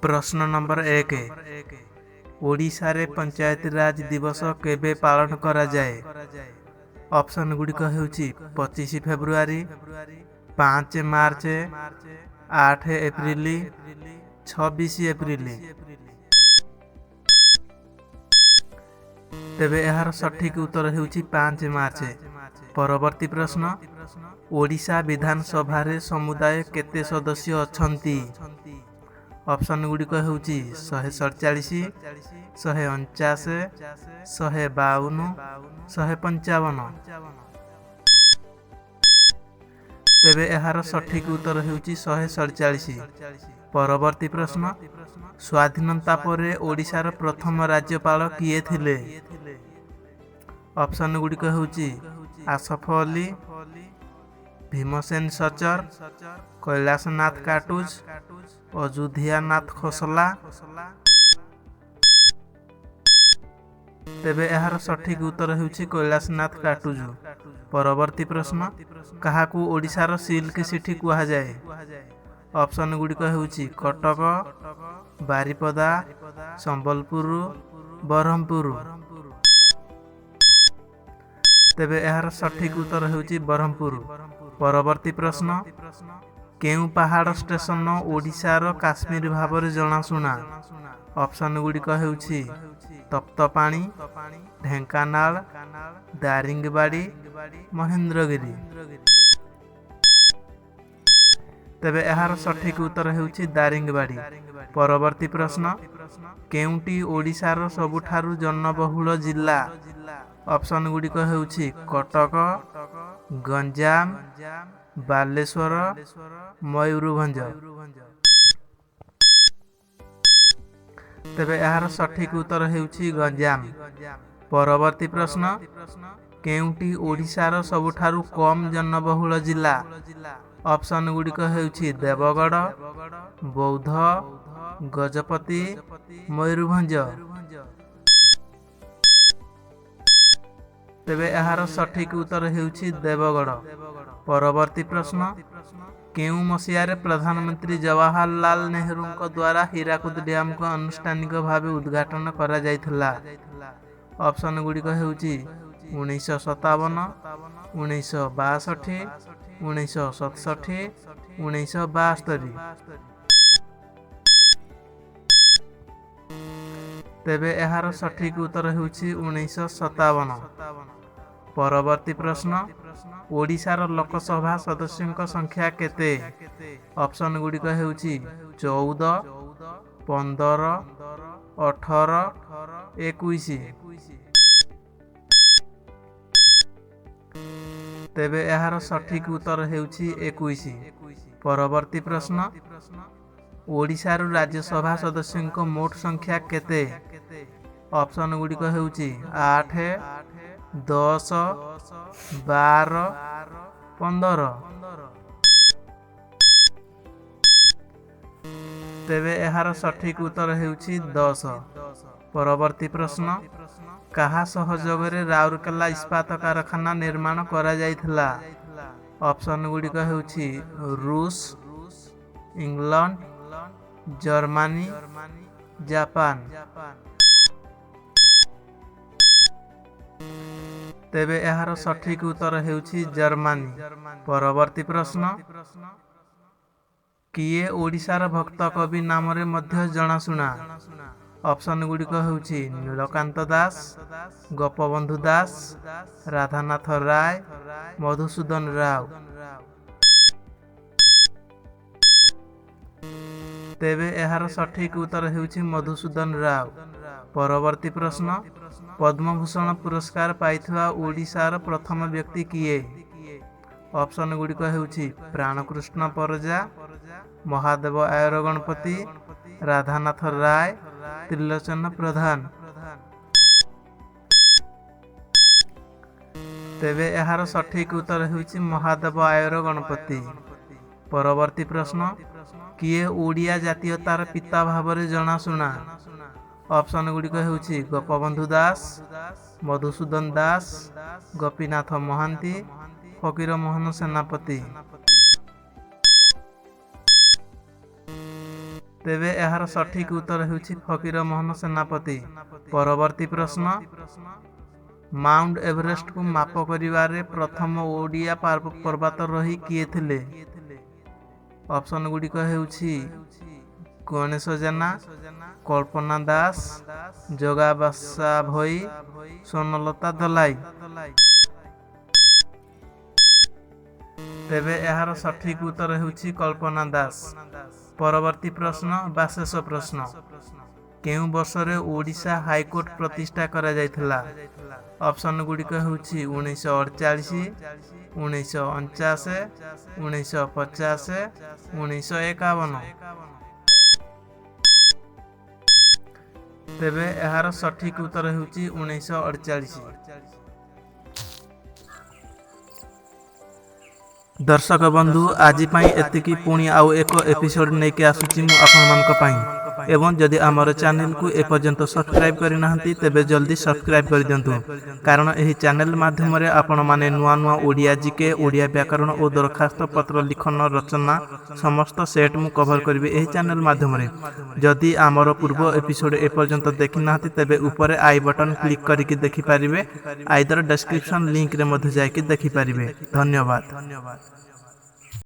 ପ୍ରଶ୍ନ ନମ୍ବର 1, ଓଡ଼ିଶାରେ ପଞ୍ଚାୟତିରାଜ ଦିବସ କେବେ ପାଳନ କରାଯାଏ? ଅପସନ୍ ଗୁଡ଼ିକ ହେଉଛି 25 ଫେବୃଆରୀ, 5 ମାର୍ଚ୍ଚ, 8 ଏପ୍ରିଲ, 26 ଏପ୍ରିଲ। ତେବେ ଏହାର ସଠିକ୍ ଉତ୍ତର ହେଉଛି 5 ମାର୍ଚ୍ଚ। ପରବର୍ତ୍ତୀ ପ୍ରଶ୍ନ, ଓଡ଼ିଶା ବିଧାନସଭାରେ ସମୁଦାୟ କେତେ ସଦସ୍ୟ ଅଛନ୍ତି? ଅପସନ୍ ଗୁଡ଼ିକ ହେଉଛି 147, 149, 152, 155। ତେବେ ଏହାର ସଠିକ୍ ଉତ୍ତର ହେଉଛି 147। ପରବର୍ତ୍ତୀ ପ୍ରଶ୍ନ, ସ୍ୱାଧୀନତା ପରେ ଓଡ଼ିଶାର ପ୍ରଥମ ରାଜ୍ୟପାଳ କିଏ ଥିଲେ? ଅପସନ୍ ଗୁଡ଼ିକ ହେଉଛି ଆସଫ ଅଲି, ଭୀମସେନ ସଚର, କୈଳାସନାଥ କାଟୁଜ, ଅଯୋଧ୍ୟାନାଥ ଖୋସଲା। ତେବେ ଏହାର ସଠିକ୍ ଉତ୍ତର ହେଉଛି କୈଳାସନାଥ କାଟୁଜୁ। ପରବର୍ତ୍ତୀ ପ୍ରଶ୍ନ, କାହାକୁ ଓଡ଼ିଶାର ସିଲ୍କ ସିଟି କୁହାଯାଏ? ଅପସନ୍ ଗୁଡ଼ିକ ହେଉଛି କଟକ, ବାରିପଦା, ସମ୍ବଲପୁର, ବ୍ରହ୍ମପୁର। ତେବେ ଏହାର ସଠିକ୍ ଉତ୍ତର ହେଉଛି ବ୍ରହ୍ମପୁର। ପରବର୍ତ୍ତୀ ପ୍ରଶ୍ନ, କେଉଁ ପାହାଡ଼ ଷ୍ଟେସନ ଓଡ଼ିଶାର କାଶ୍ମୀର ଭାବରେ ଜଣାଶୁଣା? ଅପସନ୍ ଗୁଡ଼ିକ ହେଉଛି ତପ୍ତପାଣି, ଢେଙ୍କାନାଳ, ଦାରିଙ୍ଗବାଡ଼ି, ମହେନ୍ଦ୍ରଗିରି। ତେବେ ଏହାର ସଠିକ୍ ଉତ୍ତର ହେଉଛି ଦାରିଙ୍ଗବାଡ଼ି। ପରବର୍ତ୍ତୀ ପ୍ରଶ୍ନ, କେଉଁଟି ଓଡ଼ିଶାର ସବୁଠାରୁ ଜନବହୁଳ ଜିଲ୍ଲା? ଅପସନ୍ ଗୁଡ଼ିକ ହେଉଛି କଟକ, ଗଞ୍ଜାମ, ବାଲେଶ୍ୱର, ମୟୂରଭଞ୍ଜ। ତେବେ ଏହାର ସଠିକ୍ ଉତ୍ତର ହେଉଛି ଗଞ୍ଜାମ। ପରବର୍ତ୍ତୀ ପ୍ରଶ୍ନ, କେଉଁଟି ଓଡ଼ିଶାର ସବୁଠାରୁ କମ୍ ଜନବହୁଳ ଜିଲ୍ଲା? ଅପସନ୍ ଗୁଡ଼ିକ ହେଉଛି ଦେବଗଡ଼, ବୌଦ୍ଧ, ଗଜପତି, ମୟୂରଭଞ୍ଜ। ତେବେ ଏହାର ସଠିକ୍ ଉତ୍ତର ହେଉଛି ଦେବଗଡ଼। ପରବର୍ତ୍ତୀ ପ୍ରଶ୍ନ, କେଉଁ ମସିହାରେ ପ୍ରଧାନମନ୍ତ୍ରୀ ଜବାହରଲାଲ ନେହେରୁଙ୍କ ଦ୍ୱାରା ହୀରାକୁଦ ଡ୍ୟାମକୁ ଆନୁଷ୍ଠାନିକ ଭାବେ ଉଦ୍ଘାଟନ କରାଯାଇଥିଲା? ଅପସନ୍ ଗୁଡ଼ିକ ହେଉଛି 1957, 1962, 1967, 1972। ତେବେ ଏହାର ସଠିକ୍ ଉତ୍ତର ହେଉଛି 1957। ପରବର୍ତ୍ତୀ ପ୍ରଶ୍ନ, ଓଡ଼ିଶାର ଲୋକସଭା ସଦସ୍ୟଙ୍କ ସଂଖ୍ୟା କେତେ? ଅପସନ୍ ଗୁଡ଼ିକ ହେଉଛି 14, 15, 18, 21। ତେବେ ଏହାର ସଠିକ୍ ଉତ୍ତର ହେଉଛି 21। ପରବର୍ତ୍ତୀ ପ୍ରଶ୍ନ, ଓଡ଼ିଶାରୁ ରାଜ୍ୟସଭା ସଦସ୍ୟଙ୍କ ମୋଟ ସଂଖ୍ୟା କେତେ? ଅପସନ୍ ଗୁଡ଼ିକ ହେଉଛି 8, 10, 12, 15। ତେବେ ଏହାର ସଠିକ୍ ଉତ୍ତର ହେଉଛି 10। ପରବର୍ତ୍ତୀ ପ୍ରଶ୍ନ, କାହା ସହଯୋଗରେ ରାଉରକେଲା ଇସ୍ପାତ କାରଖାନା ନିର୍ମାଣ କରାଯାଇଥିଲା? ଅପସନ୍ ଗୁଡ଼ିକ ହେଉଛି ରୁଷ, ଇଂଲଣ୍ଡ, ଜର୍ମାନୀ, ଜାପାନ। ତେବେ ଏହାର ସଠିକ୍ ଉତ୍ତର ହେଉଛି ଜର୍ମାନୀ। ପରବର୍ତ୍ତୀ ପ୍ରଶ୍ନ, କିଏ ଓଡ଼ିଶାର ଭକ୍ତ କବି ନାମରେ ମଧ୍ୟ ଜଣାଶୁଣା? ଅପସନ୍ ଗୁଡ଼ିକ ହେଉଛି ନୀଳକାନ୍ତ ଦାସ, ଗୋପବନ୍ଧୁ ଦାସ, ରାଧାନାଥ ରାୟ, ମଧୁସୂଦନ ରାଓ। ତେବେ ଏହାର ସଠିକ୍ ଉତ୍ତର ହେଉଛି ମଧୁସୂଦନ ରାଓ। ପରବର୍ତ୍ତୀ ପ୍ରଶ୍ନ, ପଦ୍ମଭୂଷଣ ପୁରସ୍କାର ପାଇଥିବା ଓଡ଼ିଶାର ପ୍ରଥମ ବ୍ୟକ୍ତି କିଏ? ଅପସନ୍ ଗୁଡ଼ିକ ହେଉଛି ପ୍ରାଣକୃଷ୍ଣ ପରଜା, ମହାଦେବ ଆୟର ଗଣପତି, ରାଧାନାଥ ରାୟ, ତ୍ରିଲୋଚନ ପ୍ରଧାନ। ତେବେ ଏହାର ସଠିକ୍ ଉତ୍ତର ହେଉଛି ମହାଦେବ ଆୟର ଗଣପତି। ପରବର୍ତ୍ତୀ ପ୍ରଶ୍ନ, କିଏ ଓଡ଼ିଆ ଜାତୀୟତାର ପିତା ଭାବରେ ଜଣାଶୁଣା? ଅପସନ୍ ଗୁଡ଼ିକ ହେଉଛି ଗୋପବନ୍ଧୁ ଦାସ, ମଧୁସୂଦନ ଦାସ, ଗୋପୀନାଥ ମହାନ୍ତି, ଫକୀରମୋହନ ସେନାପତି। ତେବେ ଏହାର ସଠିକ୍ ଉତ୍ତର ହେଉଛି ଫକୀର ମୋହନ ସେନାପତି। ପରବର୍ତ୍ତୀ ପ୍ରଶ୍ନ, ମାଉଣ୍ଟ ଏଭରେଷ୍ଟକୁ ମାପ କରିବାରେ ପ୍ରଥମ ଓଡ଼ିଆ ପର୍ବତାରୋହୀ କିଏ ଥିଲେ? ଅପସନ୍ ଗୁଡ଼ିକ ହେଉଛି ଗଣେଶ ଜେନା, କଳ୍ପନା ଦାସ, ଜଗାବସା ଭୋଇ, ସ୍ୱର୍ଣ୍ଣଲତା ଦଲାଇ। ତେବେ ଏହାର ସଠିକ୍ ଉତ୍ତର ହେଉଛି କଳ୍ପନା ଦାସ। ପରବର୍ତ୍ତୀ ପ୍ରଶ୍ନ ବା ଶେଷ ପ୍ରଶ୍ନ, କେଉଁ ବର୍ଷରେ ଓଡ଼ିଶା ହାଇକୋର୍ଟ ପ୍ରତିଷ୍ଠା କରାଯାଇଥିଲା? ଅପସନ୍ ଗୁଡ଼ିକ ହେଉଛି 1948, 1949, 1950, 1951। ତେବେ ଏହାର ସଠିକ୍ ଉତ୍ତର ହେଉଛି 1948। ଦର୍ଶକ ବନ୍ଧୁ, ଆଜି ପାଇଁ ଏତିକି। ପୁଣି ଆଉ ଏକ ଏପିସୋଡ଼ ନେଇକି ଆସୁଛି ମୁଁ ଆପଣମାନଙ୍କ ପାଇଁ। ଏବଂ ଯଦି ଆମର ଚ୍ୟାନେଲକୁ ଏପର୍ଯ୍ୟନ୍ତ ସବସ୍କ୍ରାଇବ୍ କରିନାହାନ୍ତି, ତେବେ ଜଲ୍ଦି ସବସ୍କ୍ରାଇବ୍ କରିଦିଅନ୍ତୁ, କାରଣ ଏହି ଚ୍ୟାନେଲ ମାଧ୍ୟମରେ ଆପଣମାନେ ନୂଆ ନୂଆ ଓଡ଼ିଆ ଜିକେ, ଓଡ଼ିଆ ବ୍ୟାକରଣ ଓ ଦରଖାସ୍ତ ପତ୍ର ଲିଖନ, ରଚନା ସମସ୍ତ ସେଟ୍ ମୁଁ କଭର କରିବି ଏହି ଚ୍ୟାନେଲ ମାଧ୍ୟମରେ। ଯଦି ଆମର ପୂର୍ବ ଏପିସୋଡ଼ ଏପର୍ଯ୍ୟନ୍ତ ଦେଖିନାହାନ୍ତି, ତେବେ ଉପରେ I button click କରିକି ଦେଖିପାରିବେ, ଆଇଦର ଡେସ୍କ୍ରିପସନ୍ ଲିଙ୍କରେ ମଧ୍ୟ ଯାଇକି ଦେଖିପାରିବେ। ଧନ୍ୟବାଦ। ଧନ୍ୟବାଦ।